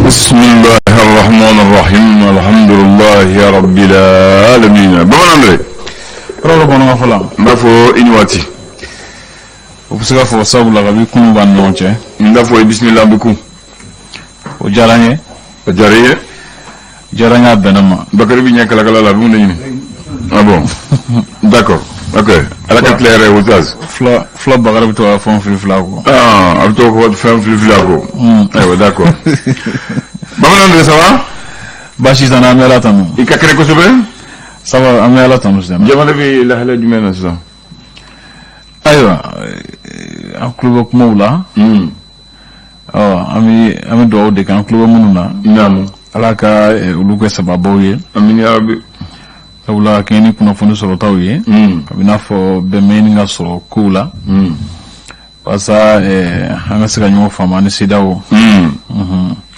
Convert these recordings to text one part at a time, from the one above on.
Bismillahi rahmani rahim, alhamdulillahi rabbil alamin. Bamanan Andre. Kɔrɔ bamanankan fɔ la. N b'a fɔ i ni waati. O bɛ se ka fɔ sabula kabi kunun b'an ni ɲɔgɔn cɛ. N b'a fɔ i bisimila an bɛ kun. O diyara n ye. O diyara i ye. Diyara n ye, a bɛnna ma. Bakari bɛ ɲɛ kalakala la, a bɛ mun de ɲini? Ah bon, d'accord, ok. Ala ka tile hɛrɛ ye, Oustaz. Fula fula Bakari bɛ to ka fɛn fili fila kɔ. Ah, a bɛ to ka fɛn fili fili a kɔ. Ayiwa, d'accord. Bamanan Andre, ça va? Baasi t'an na, an bɛ Ala tanu. I ka kɛnɛ kosɛbɛ. Ça va, an bɛ Ala tanu sisan. Jamana bɛ lahala jumɛn na sisan? Ayiwa, an tulo bɛ kumaw la. Ɔ an bɛ dugawu de kɛ an tulo bɛ minnu na. Naamu. Ala ka olu kɛ sababaw ye. Amin ya rabbi. Sabula ka kɛɲɛ ni kunnafoni sɔrɔtaw ye. A bɛ n'a fɔ bɛn bɛ ɲini ka sɔrɔ kow la. Walasa an ka se ka ɲɔgɔn faamu ani CEDEAO.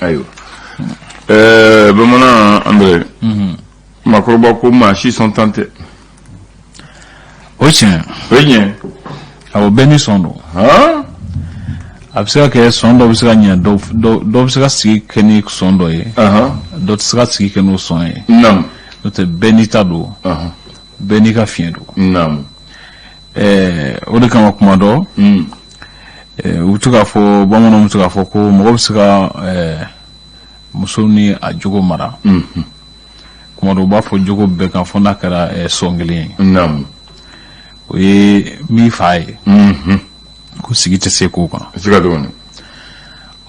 Ayiwa. Bamanan Andre. Maakɔrɔba ko maa si sɔn tan tɛ. O tiɲɛ. O ye tiɲɛ. Awɔ, bɛɛ ni sɔn don. Han? A bɛ se ka kɛ sɔn dɔ bɛ se ka ɲɛ dɔ bɛ se ka sigi kɛ ni sɔn dɔ ye. Dɔ tɛ se ka sigi kɛ n'o sɔn ye. Naamu. N'o tɛ, bɛɛ n'i ta don. Bɛɛ n'i ka fiɲɛ don. Naamu. O de kama kuma dɔ. U bɛ to k'a fɔ, bamananw bɛ to k'a fɔ ko mɔgɔ bɛ se ka muso ni a jogo mara. Kuma dɔ u b'a fɔ jogo bɛɛ kan fo n'a kɛra sɔn kelen ye. Naamu. O ye min fa ye. Ko sigi tɛ se k'o kan. Siga dɔɔni.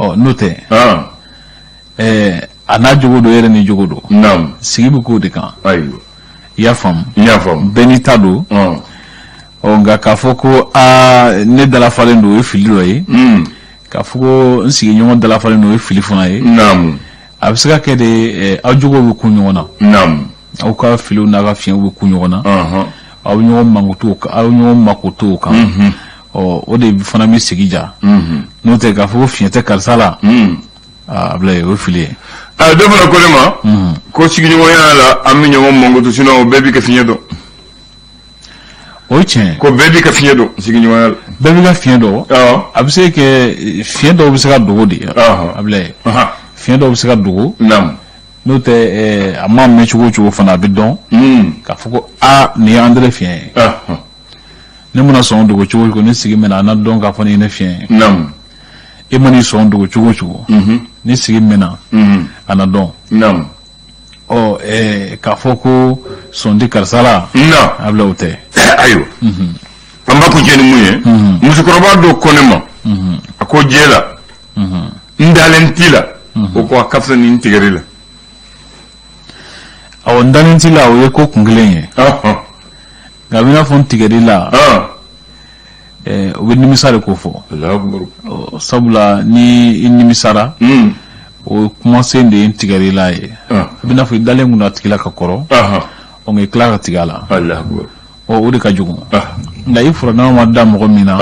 Ɔ n'o tɛ. A n'a jogo don, e yɛrɛ ni jogo don. Naamu. Sigi bɛ k'o de kan. Ayiwa. I y'a faamu. N y'a faamu. Bɛɛ n'i ta don. Ɔ nka k'a fɔ ko aa ne dalafalen don, o ye fili dɔ ye. K'a fɔ ko n sigiɲɔgɔn dalafalen don, o ye fili fana ye. Naamu. A bɛ se ka kɛ de aw jogow bɛ kun ɲɔgɔn na. Naamu. Aw ka filiw n'a ka fiɲɛw bɛ kun ɲɔgɔn na. Aw bɛ ɲɔgɔn mankutu o kan, aw bɛ ɲɔgɔn makoto o kan. Ɔ o de fana bɛ sigi ja. N'o tɛ k'a fɔ ko fiɲɛ tɛ karisa la. Aa Abulayi, o ye fili ye. A dɔ fana ko ne ma. Ko sigiɲɔgɔnya la, an bɛ ɲɔgɔn mankutu, sinon bɛɛ b'i ka fiɲɛ dɔn. O ye tiɲɛ. Ko bɛɛ b'i ka fiɲɛ dɔn sigiɲɔgɔnya la. Bɛɛ b'i ka fiɲɛ dɔn. A bɛ se ka kɛ fiɲɛ dɔw bɛ se ka dogo de. Abulayi. Fiɲɛ dɔw bɛ se ka dogo. Naamu. N'o tɛ a ma mɛn cogo o cogo fana, a bɛ dɔn. K'a fɔ ko aa nin ye Andre fiɲɛ ye. Ne mana sɔn dogo cogo o cogo, ni sigi mɛnna, a na dɔn k'a fɔ nin ye ne fiɲɛ ye. Naamu. E man'i sɔn dogo cogo o cogo. Ni sigi mɛnna. A na dɔn. Naamu. Ɔ k'a fɔ ko sɔn tɛ karisa la. Non. Abulayi, o tɛ. Ayiwa. An b'a kuncɛ ni mun ye? Musokɔrɔba dɔ ko ne ma. A ko jɛ la. N dalen t'i la. O ko a ka fisa ni n tigɛr'i la. Awɔ, n dalen t'i la, o ye ko kun kelen ye. Nka a bɛ n'a fɔ n tigɛr'i la. O bɛ nimisa de ko fɔ. Sabula ni i nimisara. O kumasen de ye n tigɛr'i la ye. A bɛ n'a fɔ i dalen kun don a tigi la ka kɔrɔ. Ɔ nka i tila ka tigɛ a la. Ɔ o de ka jugu. Nka i furanama ma da mɔgɔ min na.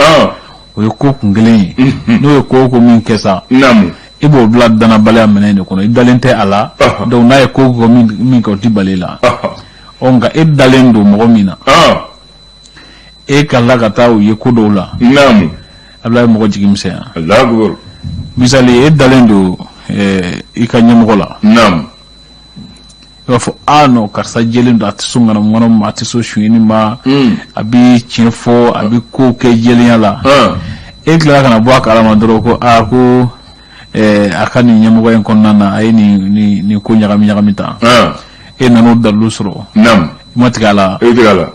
O ye ko kun kelen ye. N'o ye ko o ko min kɛ sa. Naamu. I b'o bila danabaliya minɛn de kɔnɔ, i dalen tɛ a la. Donc n'a ye ko o ko min kɛ, o tɛ bali i la. Ɔ nka e dalen don mɔgɔ min na. E ka la ka taa o ye ko dɔw la. Naamu. A bɛ mɔgɔ jigi misɛnya. Alahu akibaru. Misali, e dalen don i ka ɲɛmɔgɔ la. Naamu. I b'a fɔ aa non, karisa jɛlen don, a tɛ sɔn ŋanamu ma, a tɛ sɔn sonyɛni ma. A bɛ tiɲɛ fɔ, a bɛ kow kɛ jɛlenya la. E tilala ka na bɔ a kalama dɔrɔn ko aa ko a ka nin ɲɛmɔgɔ in kɔnɔna na, a ye nin ko ɲagami ɲagami tan. E nan'o dalilu sɔrɔ. Naamu. I ma tigɛ a la. E tigɛ a la.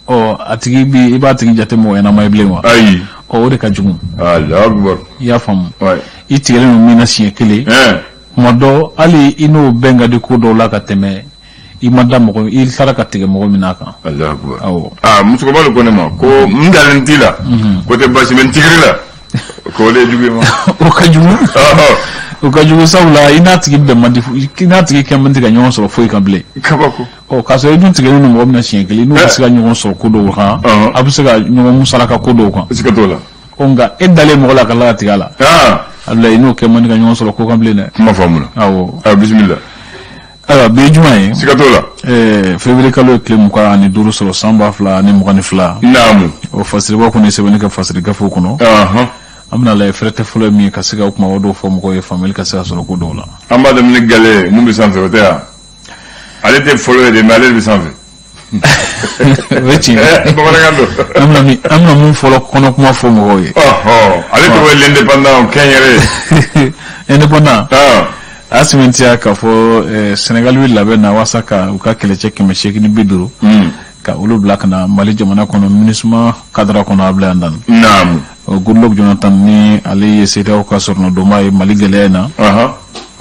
Ɔ a tigi bi, i b'a tigi jate mɔgɔ ɲɛnama ye bilen wa? Ayi. Ɔ o de ka jugu. Alahu akibaru. I y'a faamu. I tigɛlen don min na siɲɛ kelen. Kuma dɔ hali i n'o bɛn ka di ko dɔw la ka tɛmɛ i ma da mɔgɔ, i taara ka tigɛ mɔgɔ min na kan. Alahu akibaru. Awɔ. Aa musokɔrɔba de ko ne ma ko n dalen t'i la. Ko tɛ baasi mais n tigɛr'i la. K'o de ye jugu ye ma. O ka jugu. O ka jugu sabula i n'a tigi bɛn man di, i n'a tigi kɛ man di ka ɲɔgɔn sɔrɔ foyi kan bilen. Kabako. Ɔ k'a sɔrɔ i dun tigɛlen don mɔgɔ min na siɲɛ kelen, n'o bɛ se ka ɲɔgɔn sɔrɔ ko dɔw kan, a bɛ se ka ɲɔgɔn musalaka ko dɔw kan. Siga t'o la. Ɔ nka e dalen mɔgɔ la ka tila ka tigɛ a la. Abulayi, n'o kɛ man di ka ɲɔgɔn sɔrɔ ko kan bilen dɛ. Kuma faamuna. Awɔ. A bisimila. Ayiwa, bi ye juma ye. Siga t'o la. Février kalo ye tile 25 sɔrɔ san 2022. Naamu. O fasiriba kɔni ye sɛbɛnni kɛ fasiri gafew kɔnɔ. An bɛna lajɛ fɛrɛtɛ fɔlɔ ye min ye ka se ka kuma dɔw fɔ mɔgɔw ye, faamuyali ka se ka sɔrɔ ko dɔw la. An b'a daminɛ gale mun bɛ sanfɛ, o tɛ yan? Ale tɛ fɔlɔ ye dɛ, mais ale de bɛ sanfɛ. O ye tiɲɛ. Bamanankan don. An bɛna mun fɔlɔ kɔnɔ kuma fɔ mɔgɔw ye. Ɔhɔ, ale tɔgɔ ye L'Indépendant, kɛnyɛrɛ. Indépendant a sɛmɛntiya k'a fɔ Sénégal bɛ labɛn na walasa ka u ka kɛlɛcɛ 850 ka olu bila ka na Mali jamana kɔnɔ MINUSMA cadre kɔnɔ a bila yan dan. Goodluck Jonathan, ni ale ye CEDEAO ka sɔrɔnadonba ye Mali gɛlɛya in na,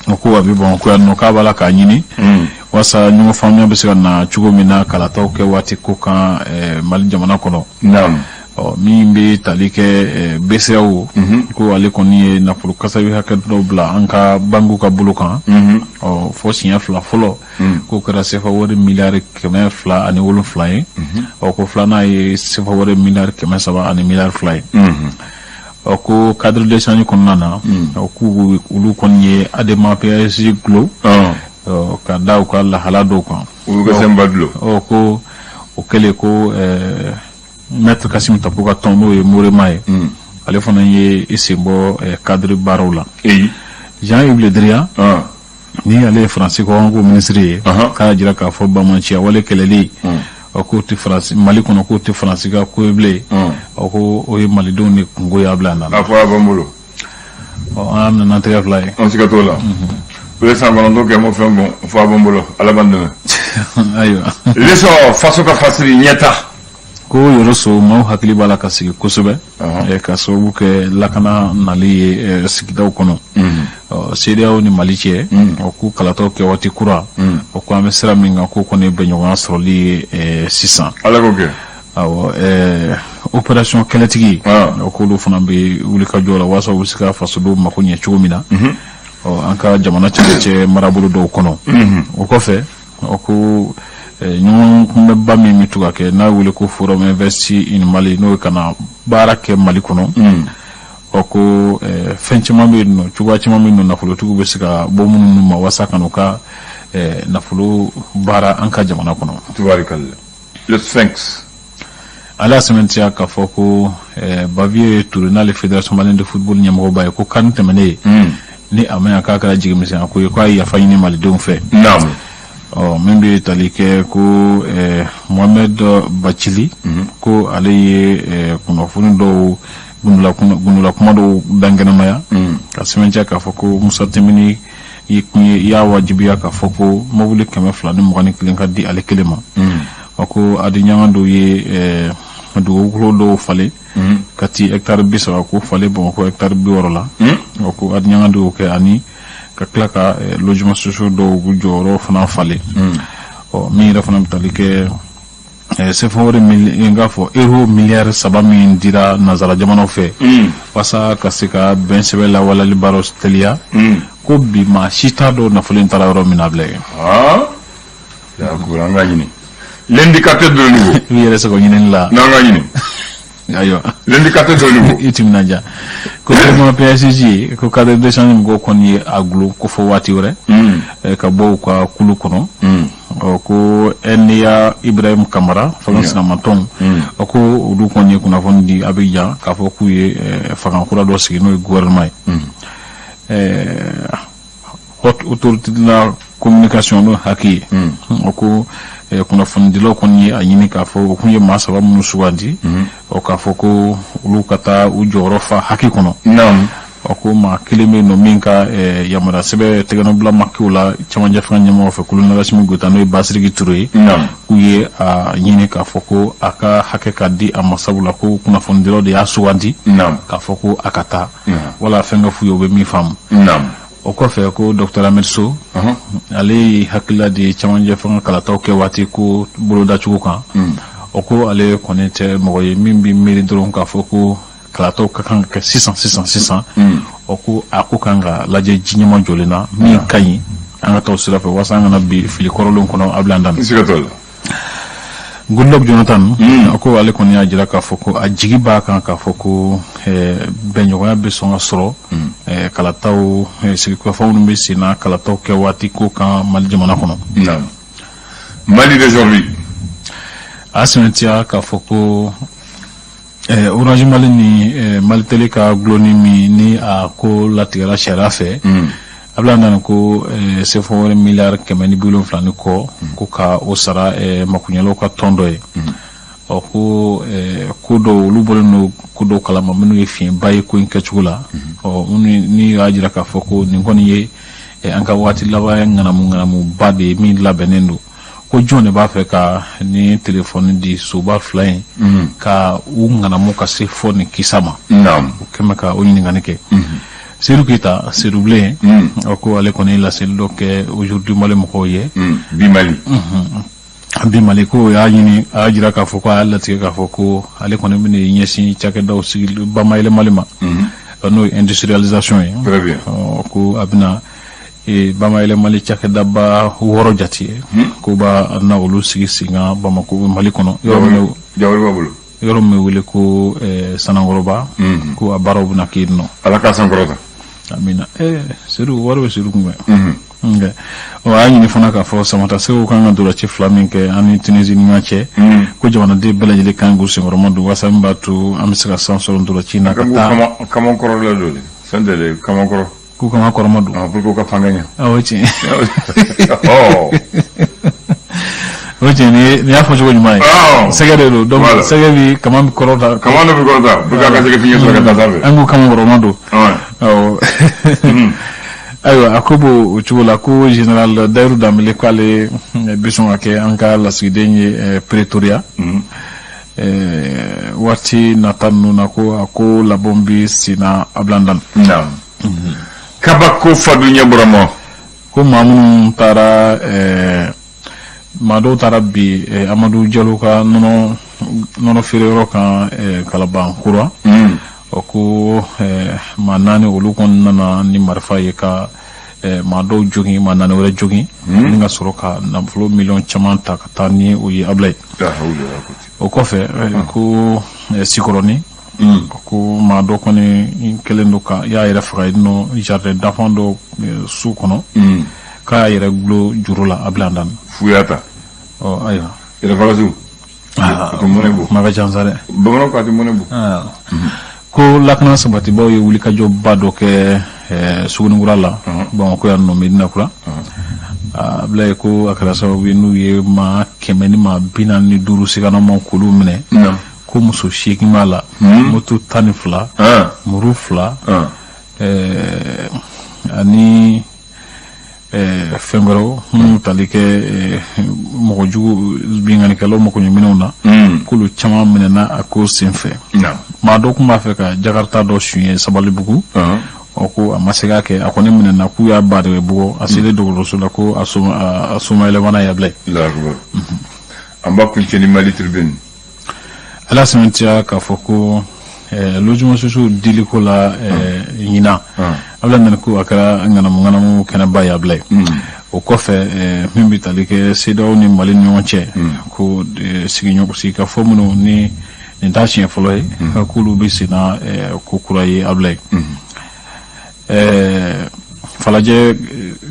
o ko a bɛ Bamakɔ yan nɔ, k'a b'a la k'a ɲini walasa ɲɔgɔn faamuya bɛ se ka na cogo min na kalataw kɛ waati ko kan Mali jamana kɔnɔ. Ɔ, min bɛ tali kɛ BCEAO, ko ale kɔni ye nafolo kasabi hakɛ dɔw bila an ka banques ka bolo kan. Ɔ, fɔ siɲɛ fila fɔlɔ k'o kɛra sefa wari miliyari 207 ye. Ɔ, ko filanan ye sefa wari miliyari 300 ani miliyari 2 ye. Ɔ, ko cadre d'échange kɔnɔna na, ɔ, k'u olu kɔni ye ADEMA PASJ dulon ka da u ka lahala dɔw kan. Olu ka sɛnba dulon. Ɔ, ko o kɛlen ko maître Kassim Tapo ka tɔn, n'o ye Morema ye, ale fana ye i sen bɔ cadre baaraw la. Jean-Yves Le Drian, ni ale ye Faransi kɔkanko minisiri ye, k'a jira k'a fɔ bamanciya wale kɛlɛli, ɔ, k'o tɛ Faransi Mali kɔnɔ, k'o tɛ Faransi ka ko ye bilen. Ɔ, ko o ye malidenw de kungo ye a bila na. A fɔra b'an bolo. Ɔ, an y'a minɛ n'an tɛgɛ fila ye. An siga t'o la. O ye san 9 kɛ, m'o fɛn bɔn fɔ a b'an bolo. Ala b'an dɛmɛ. Ayiwa. L'Essor, faso ka fasiri ɲɛta. Ko Yɔrɔso maaw hakili b'a la ka sigi kosɛbɛ ka sababu kɛ lakana nali ye sigidaw kɔnɔ. CEDEAO ni Mali cɛ, ɔ, k'u kalataw kɛ waati kura, o ko an bɛ sira min kan, k'o kɔni ye bɛnɲɔgɔnya sɔrɔli ye sisan. Ala k'o kɛ. Awɔ, opération kɛlɛtigi, o k'olu fana bɛ wulikajɔ la walasa u bɛ se ka fasodenw mako ɲɛ cogo min na, ɔ, an ka jamana cɛmancɛ marabolo dɔw kɔnɔ. O kɔfɛ, o ko ɲɔgɔn kunbɛba min bɛ to ka kɛ n'a wele ko Forum Investi in Mali, n'o ye ka na baara kɛ Mali kɔnɔ, ɔ, ko fɛn caman bɛ yen nɔ, cogoya caman bɛ yen nɔ, nafolotigiw bɛ se ka bɔ minnu ma walasa ka n'u ka nafolo baara an ka jamana kɔnɔ. Tubarikalla. Le Sphinx. Ale y'a sɛmɛntiya k'a fɔ ko Bavieux Touré, n'ale Fédération malienne de football ɲɛmɔgɔba ye, ko CAN tɛmɛnen, ni a ma ɲa k'a kɛra jigimisɛnya ko ye, k'a ye yafa ɲini malidenw fɛ. Ɔ, min bɛ tali kɛ ko Mohamed Bacili, ko ale ye kunnafoni dɔw, gundula kuma dɔw dankɛnɛmaya ka sɛmɛntiya k'a fɔ ko Musa Timini i kun ye i y'a wajibiya k'a fɔ ko mobili 221 ka di ale kelen ma. Ɔ, ko Adi ɲanga dɔw ye dugukolo dɔw falen ka ti hectare 30, ko falen Bamakɔ hectare 60 la. Ɔ, ko Adi ɲanga dɔw kɛ ani ka tila ka logement sociaux dɔw jɔyɔrɔ fana falen. Ɔ, min yɛrɛ fana bɛ tali kɛ CFA wari, n k'a fɔ euro miliyari 3 min dira nanzara jamanaw fɛ walasa ka se ka bɛn sɛbɛn lawaleyali baaraw teliya, ko bi maa si t'a dɔn nafolo in taara yɔrɔ min na bilen. An ka ɲini L'indicateur de niveau. I b'i yɛrɛ sɔrɔ ɲinini la. N'an ka ɲini. Ayiwa. L'indicateur de niveau. I timinanja ko vraiment PSG ko cadre d'échange mɔgɔw kɔni ye a gulon ko fɔ waati wɛrɛ ka bɔ u ka kulu kɔnɔ. Ɔ, ko NIA Ibrahim Kamara fanga sinamatɔnw, ɔ, ko olu kɔni ye kunnafoni di Abidjan k'a fɔ k'u ye fanga kura dɔ sigi, n'o ye gouvernement ye. Haute Autorité de la communication, n'o HAC ye, o ko kunnafonidilaw kɔni ye a ɲini k'a fɔ o kun ye maa saba minnu sugandi, ɔ, k'a fɔ ko olu ka taa u jɔyɔrɔ fa HAC kɔnɔ. Ɔ, ko maa kelen bɛ yen nɔ min ka yamaruya sɛbɛn tɛgɛnɔbila ma kɛ o la cɛmancɛ fanga ɲɛmɔgɔ fɛ, colonel Assimi Goïta, n'o ye Basiriki Ture ye, k'u ye a ɲini k'a fɔ ko a ka hakɛ ka di a ma, sabula ko kunnafonidilaw de y'a sugandi k'a fɔ ko a ka taa wala fɛn ka f'u ye, u bɛ min faamu. O kɔfɛ, ko docteur Ahmed Sow, ale ye hakilila di cɛmancɛ fanga kalataw kɛ waati ko bolodacogo kan. O ko ale kɔni tɛ mɔgɔ ye min bɛ miiri dɔrɔn k'a fɔ ko kalataw ka kan ka kɛ sisan sisan sisan. O ko a ko kan ka lajɛ ji ɲɛma jɔlen na min ka ɲi, an ka taa o sira fɛ walasa an kana bi fili kɔrɔlenw kɔnɔ a bila an daminɛ. Siga t'o la. Goodluck Jonathan, a ko ale kɔni y'a jira k'a fɔ ko a jigi b'a kan k'a fɔ ko bɛnɲɔgɔnya bɛ sɔn ka sɔrɔ kalataw sigikafɔ minnu bɛ sen na kalataw kɛ waati ko kan Mali jamana kɔnɔ. Mali d'aujourd'hui. A sɛmɛntiya k'a fɔ ko Orange Mali ni Malitel ka gulonni min ni a ko latigɛra sariya fɛ, Abdoulaye Dani ko CFA wari miliyari 170 ni kɔ, ko ka o sara makoɲɛlaw ka tɔn dɔ ye. Ɔ ko ko dɔw, olu bɔlen don ko dɔw kalama minnu ye fiɲɛba ye ko in kɛcogo la. Ɔ minnu ni y'a jira k'a fɔ ko nin kɔni ye an ka waati laban ŋanamu ŋanamuba de ye min labɛnnen don, ko jɔn de b'a fɛ ka ni telefɔni di soba fila in ka u ŋanamu ka se fɔ nin kisa ma? O kɛmɛ ka o ɲininkali kɛ. Seydou Keita, Seydou Bilen, o ko ale kɔni ye laseli dɔ kɛ Aujourd'hui Mali mɔgɔw ye. Bi Mali. Bi Mali ko y'a ɲini, a y'a jira k'a fɔ ko a y'a latigɛ k'a fɔ ko ale kɔni bɛna i ɲɛsin cakɛdaw sigi bamayɛlɛmali ma, n'o ye industrialisation ye. Très bien. Ko a bɛna bamayɛlɛmali cakɛdaba 6 jate ye, ko b'a na olu sigi sen kan Bamako, Mali kɔnɔ, yɔrɔ min Jawari b'a bolo. yɔrɔ min bɛ wele ko Sanankɔrɔba, ko a baaraw bɛna kɛ yen nɔ. Ala k'a sankɔrɔta. Amina. Seydou, wari bɛ Seydou kun bɛ. Ɔ a y'a ɲini fana k'a fɔ Samata Segu kan ka dolaci fila min kɛ an ni Tunisie ni ɲɔgɔn cɛ, ko jamanaden bɛɛ lajɛlen kan k'u senkɔrɔma don walasa min b'a to an bɛ se ka san sɔrɔ dolaci in na ka taa. Kamankɔrɔ la don dɛ, fɛn tɛ dɛ, kamankɔrɔ. K'u kama kɔrɔma don. Pour que u ka fanga ɲɛ. Awɔ, tiɲɛ. O tiɲɛ, nin y'a fɔ cogo ɲuman ye. Sɛgɛ de don, donc sɛgɛ bi kama bi kɔrɔta. Kama dɔ bi kɔrɔta pour que a ka se ka fiɲɛ sɔrɔ ka taa sanfɛ. An k'u kama kɔrɔma don. Awɔ. Ayiwa, a ko b'o o cogo la ko général Dayiru Danbele k'ale bɛ sɔn ka kɛ an ka lasigiden ye Pretoria waati nata ninnu na, ko a ko labɔn bi sen na, Abilandan. Naam. Kabako fadu ɲɛ bɔra ma. Ko maa minnu taara, maa dɔw taara bi Amadu Jalo ka nɔnɔ feere yɔrɔ kan Kalaban-Kura. Ɔ ko maa naani, olu kɔni nana ni marifa ye ka maa dɔw jogin, maa naani wɛrɛ jogin, ni ka sɔrɔ ka nafolo miliyɔn caman ta ka taa ni o ye, Abulayi. O kɔfɛ ko Sikɔrɔni, ko maa dɔ kɔni kɛlen don ka y'a yɛrɛ faga yen nɔ, jardin d'enfant dɔ su kɔnɔ, k'a y'a yɛrɛ gulo juru la, Abilandan. Fuya ta. Ɔ ayiwa. Yɛrɛ fagasu. A tɛ mɔnɛ bɔ. Kuma ka ca sa dɛ. Bamananw ko a tɛ mɔnɛ bɔ. Ko lakana sabatibaw ye wulikajɔba dɔ kɛ Sugunikura la, Bamakɔ yan nɔ, Medina Kura, Abulayi. Ko a kɛra sababu ye n'u ye maa 145 siganamaw k'olu minɛ, ko muso 8 b'a la, moto 12, muru 2, ani fɛn wɛrɛw minnu tali kɛ mɔgɔ jugu binkannikɛlaw makoɲɛminɛnw na, k'olu caman minɛna a ko senfɛ. Maa dɔ tun b'a fɛ ka jakarta dɔ suɲɛ Sabalibugu. Ɔ ko a ma se k'a kɛ, a kɔni minɛna, k'u y'a ba de bugɔ, a selen dɔgɔtɔrɔso la, ko a somayɛlɛmana ye, Abulayi. An b'a kuncɛ ni Mali Tribune. Ala sɛmɛntiya k'a fɔ ko logement sociaux diliko la ɲinan, Abulayi nana ko a kɛra ŋanamu ŋanamu kɛnɛba ye, Abulayi. O kɔfɛ, min bɛ tali kɛ CEDEAO ni Mali ni ɲɔgɔn cɛ, ko sigikafɔ minnu ni nin t'a siɲɛ fɔlɔ ye, k'olu bɛ sen na ko kura ye, Abulayi. Falajɛ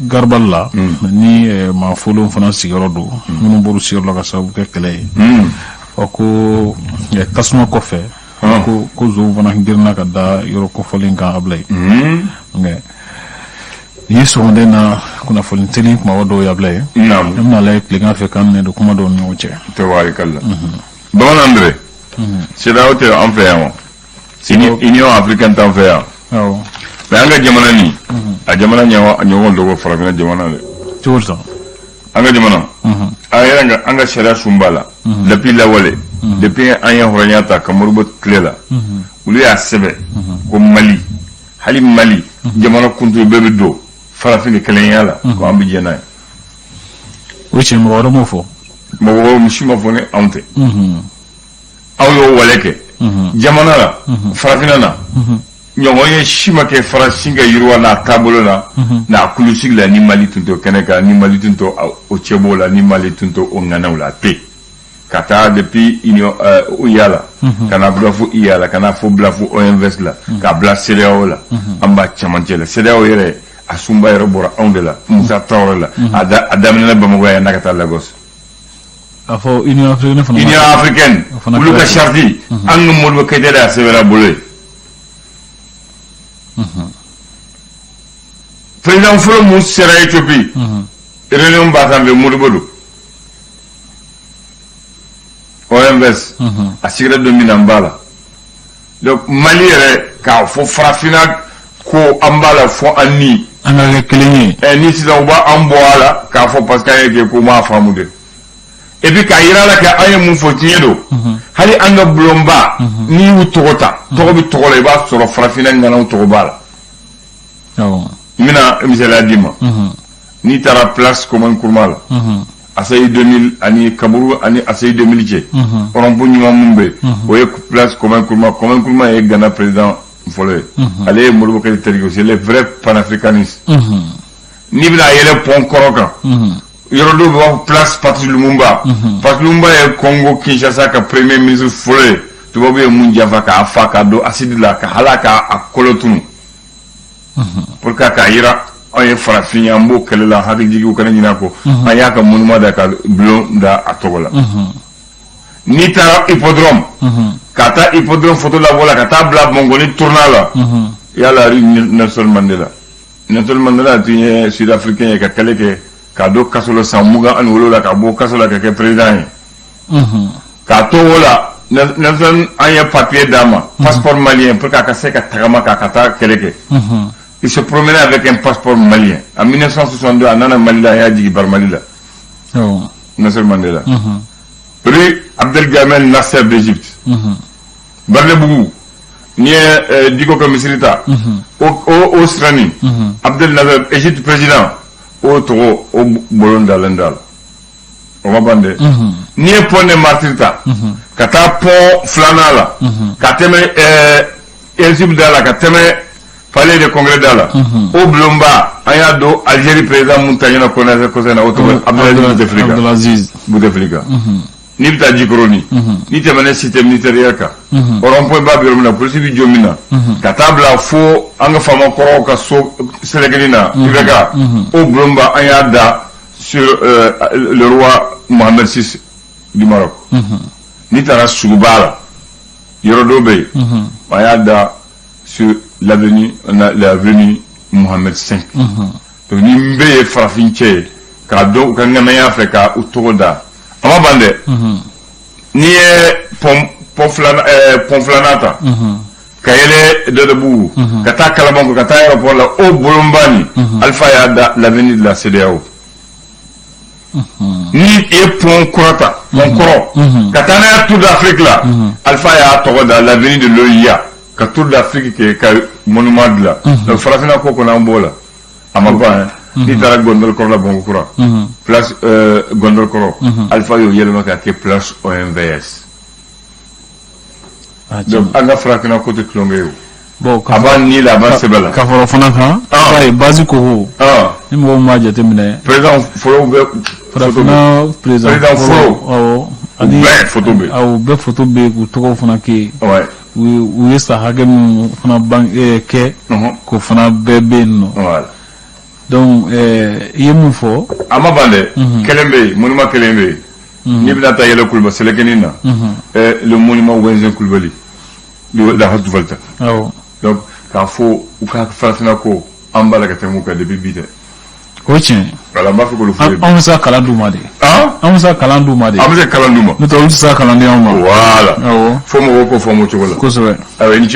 Garabali la ni maa folenw fana sigiyɔrɔ don, minnu bɔr'u sigiyɔrɔ la ka sababu kɛ kɛlɛ ye. Ɔ ko tasuma kɔfɛ, ko zonw fana girinna ka da yɔrɔ kofɔlen kan, Abulayi. Nin ye sɔgɔmada na kunnafoni teli kumaba dɔw ye, Abulayi. An bɛna lajɛ tilegan fɛ k'an minɛ don kuma dɔw ni ɲɔgɔn cɛ. Tabarikalla. Bamanan dɛrɛ. CEDEAO tɛ an fɛ yan wa? Union africaine t'an fɛ yan. Mais an ka jamana nin, a jamana ɲɔgɔn dɔgɔ farafinna jamana dɛ. Cogo di? An ka jamana, an yɛrɛ an ka sariya sunba la depuis lawale, depuis an ye hɔrɔnya ta ka Modibo tile la, olu y'a sɛbɛn ko Mali, hali Mali jamana kuntigi bɛɛ bɛ don farafin kelenya la, ko an bɛ jɛ n'a ye. O tiɲɛ, mɔgɔ wɛrɛ m'o fɔ. Mɔgɔ wɛrɛ si ma fɔ ni anw tɛ. Aw y'o wale kɛ jamana la farafinna na, ɲɔgɔn ye si ma kɛ farafin ka yiriwa n'a taabolo la n'a kulusigi la ni Mali tun t'o kɛnɛ kan, ni Mali tun t'o o cɛbɔ la, ni Mali tun t'o o ŋanaw la, a tɛ ka taa depuis union OUA la, ka na bila fo IA la, ka na fo bila fo OMVS la, k'a bila CEDEAO la. An b'a cɛmancɛ la. CEDEAO yɛrɛ, a sunba yɛrɛ bɔra anw de la, Musa Tarawele la. A daminɛna Bamakɔ yan n'a ka taa Lagos. A fɔ Union africaine fana. Union africaine, olu ka charte, an ka Modibo Keyita de y'a sɛbɛnna bolo ye. Président fɔlɔ mun sera Éthiopie, réunion b'a sanfɛ, Modibo don. OMVS a sigira don min na, n b'a la. Donc Mali yɛrɛ, k'a fɔ farafinna ko an b'a la fɔ an ni an ka kɛ kelen ye. Ɛ, ni sisan u b'an bɔ a la k'a fɔ parce que an ye kɛ ko m'a faamu de. Et puis k'a yira la k'an ye mun fɔ, tiɲɛ don. Hali an ka bulonba, n'i y'u tɔgɔ ta, tɔgɔ bɛ tɔgɔ la, i b'a sɔrɔ farafinna ŋanaw tɔgɔ b'a la. N bɛna misaliya d'i ma. N'i taara place Kwame Nkrumah la, ACI 2000 ani kaburu ani ACI 2000 cɛ, rond-point ɲuman mun bɛ yen, o ye place Kwame Nkrumah. Kwame Nkrumah ye Ghana président fɔlɔ ye. Ale ye Modibo Keyita terikɛ, c'est le vrai panafricaniste. N'i bɛna yɛlɛ pont kɔrɔ kan, yɔrɔ dɔw bɛ b'a fɔ place Patrice Lumumba. Patrice Lumumba ye Congo Kinshasa ka premier ministre fɔlɔ ye. Tubabu ye mun janfa k'a fa k'a don acide la ka hala k'a kolo tunu pour que k'a yira anw ye farafin ye, an b'o kɛlɛ la, hakili jigiw kana ɲinɛ a kɔ. An y'a ka monument da ka bulon da a tɔgɔ la. N'i taara hippodrome, ka taa hippodrome photo labɔ la, ka taa bila Bamakɔ tournant la, yala rue Nelson Mandela. Nelson Mandela tun ye sud africain ye ka kɛlɛ kɛ k'a don kaso la san 27 ka bɔ kaso la ka kɛ président ye. K'a to o la, Nelson, an ye papier d'a ma, passeport malien, pour que a ka se ka tagama k'a ka taa kɛlɛ kɛ. Il se promenait avec un passeport malien. En 1962, a nana Mali la, a y'a jigin Bar Mali la. Nelson Mandela. Rue Abdel Gamal Nasser d'Égypte. Barlebougou, n'i ye Diko ka misiri ta, o siranin, Abdel Nasser, Égypte président, o tɔgɔ o bolon dalen da la. O ma ban dɛ. N'i ye pont des Martyrs ta, ka taa pont filanan la, ka tɛmɛ Égypte da la, ka tɛmɛ palais de congrès da la, o bulonba, an y'a don Algérie président mun ta ɲɛna kɔnɛ kɔsɛbɛ na, o tɔgɔ Abdelaziz Bouteflika. Abdelaziz. Bouteflika. N'i bɛ taa Jikɔrɔni, n'i tɛmɛna cité militaire kan, rond point ba bɛ yɔrɔ min na, polisi bɛ jɔ min na, ka taa bila fo an ka faama kɔrɔw ka so sɛlɛkɛni na, IBK, o bulonba, an y'a da sur le roi Mohamed VI du Maroc. N'i taara suguba la, yɔrɔ dɔ bɛ yen, an y'a da sur l'avenue Mohamed V. Donc ni bɛɛ ye farafin cɛ ye k'a dɔn u ka ŋanaya fɛ ka u tɔgɔ da. A ma ban dɛ. N'i ye pont filanan ta, ka yɛlɛ Dɔdɔbugu, ka taa Kalabankɔrɔ, ka taa aéroport la, o bulonba nin, Alpha y'a da l'avenue de la CEDEAO. Ni i ye pont kura ta, pont kɔrɔ, ka taa n'a ye Tour d'Afrique la, Alpha y'a tɔgɔ da l'avenue de l'OUA, ka Tour d'Afrique kɛ ka monument dilan. Donc farafinna ko kɔnɔ, an b'o la. A ma ban. N'i taara Gondol kɔrɔ la, Bamakɔ kura, place Gondol kɔrɔ, Alpha y'o yɛlɛma ka kɛ place OMVS. Donc an ka farafinna ko tɛ tulonkɛ ye o. Bon, a b'a ni la, a b'a sɛbɛ la. Ka fara o fana kan, ba ye base koko, ni mɔgɔw m'a jateminɛ, président fɔlɔw bɛ farafinna président président fɔlɔw, awɔ, ani bɛɛ photo bɛ yen. Awɔ, bɛɛ photo bɛ yen, k'u tɔgɔw fana kɛ yen. U ye san hakɛ min fana ban kɛ, k'o fana bɛɛ bɛ yen nɔ. Donc i ye mun fɔ? A ma ban dɛ. Kelen bɛ yen, monument kelen bɛ yen. N'i bɛna taa yɛlɛ Kuluba Sɛlɛkɛni na, le monument Ouezzin Coulibaly de la Haute Volta. Donc k'a fɔ u ka farafinna ko, an b'a la ka tɛmɛ u kan depuis bi tɛ. O ye tiɲɛ. Voilà, n b'a fɛ k'olu fɔ ye. Anw bɛ se ka kalan d'u ma de. An bɛ se ka kalan d'u ma de. An bɛ se ka kalan d'u ma. N'o tɛ, olu tɛ se ka kalan di anw ma. Voilà. Awɔ. Fo mɔgɔw k'o faamu o cogo la. Kosɛbɛ. Ayiwa, i ni ce.